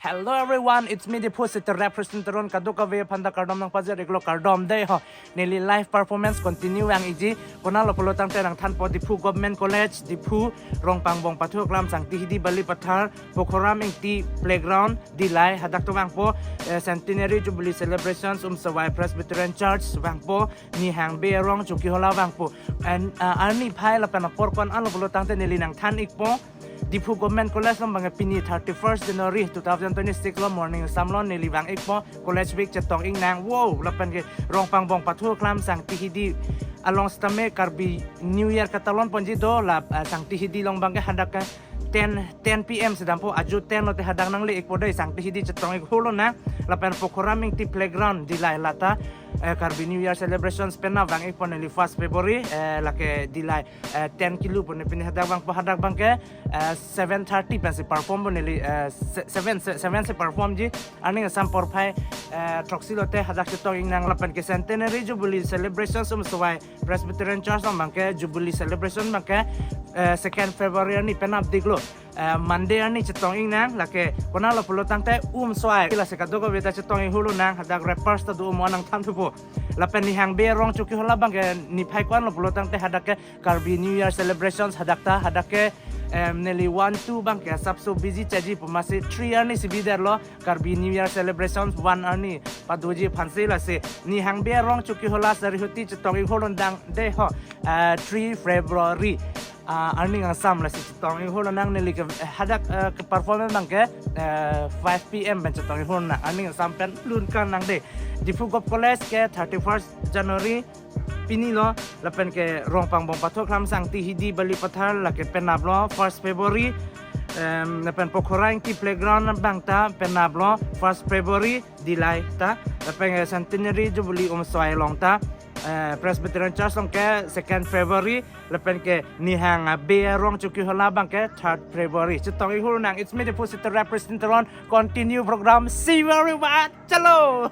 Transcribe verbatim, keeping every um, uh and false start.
Hello everyone, it's me Diphu City Rap President Teron. Kadokave aphanta kardom nangpajir-iklo, kardom dei ho. Neli live performance continue vang-ikji. Konatlo pulo tangte nangthanpo Diphu Government College, Diphu, Rongpangbong Pathu Aklam, Sangti Hidi Balipathar, Pokhoram Ingti Playground, Dillai, hadak ta vangpo, eh, Centenary Jubilee Celebrations, Umsawai Presbyterian Church vangpo, Nihang Bey arong Chokihola vangpo. And, uh, arni phai lapen apor konatlo pulo tangte neli nangthan-ikpo. Diphu Government College along abangke pini thirty-first January two thousand twenty-six lo, morning samlo neli vang-ikpo, College Week chetong-iknang. Wow, lapen ke Rongpangbong Pathu Aklam, Sangti Hidi along sitame Karbi New Year katalon ponji do la, uh, Sangti Hidi along abangke hadak ke ten, ten P M si dampo, ajo ten lote hadak nangle-ikpo dei, Sangti Hidi chetong-ik hulonang. Lapen Pokhoram Ingti Playground Dillai lata, eh, Karbi New Year celebrations penap vang-ikpo neli first February, eh, lake Dillai, eh, ten kilo pu ne pini hadak vangpo, hadak abangke, eh, seven thirty pensi perform po neli, eh, se-, seven, se-, seven si performji, arni asam porphai, eh, throksi lote hadak chetong-iknang. Lapen ke Centenary Jubilee Celebrations Umsawai Presbyterian Church along abangke Jubilee Celebration abangke, eh, second February arni penap diklo, eh, Monday arni chetong-iknang, lake konatlo pulo tangte Umsawai. Lasi kadokave ta chetong-ik hulonang, hadak rappers ta do mo nangthan thupo. Lapen Nihang Bey arong Chokihola abangke niphai konatlo pulo tangte hadak ke Karbi New Year celebrations hadak ta, hadak ke, em, neli one, two abangke asapso busy chaji pu, masi three arni si biderlo, Karbi New Year celebrations one arni padoji aphansi. Lasi Nihang Bey arong Chokihola Sarihuti chetong-ik hulonang dei ho, eh, three February, ah, arni asam lasi chetong-ik hulonang. Neli ke, eh, hadak, eh, ke performance abangke, eh, five P M pen chetong-ik hulonang, arni asam pen lun kannang dei. Diphu Gov College ke thirty-first January pini lo, lapen ke Rongpangbong Pathu Aklam, Sangti Hidi Balipathar lake penaplo, first February. Em, lapen Pokhoram Ingti Playground abang ta penaplo, first February, Dillai ta. Lapen ke Centenary Jubilee Umsawai along ta, eh, Presbyterian Church along ke second February. Lapen ke Nihang Bey arong Chokihola abangke third February. Chetong-ik hulonang. It's me Diphu City Rap President Teron. Continue program. See you everyone. Chalo.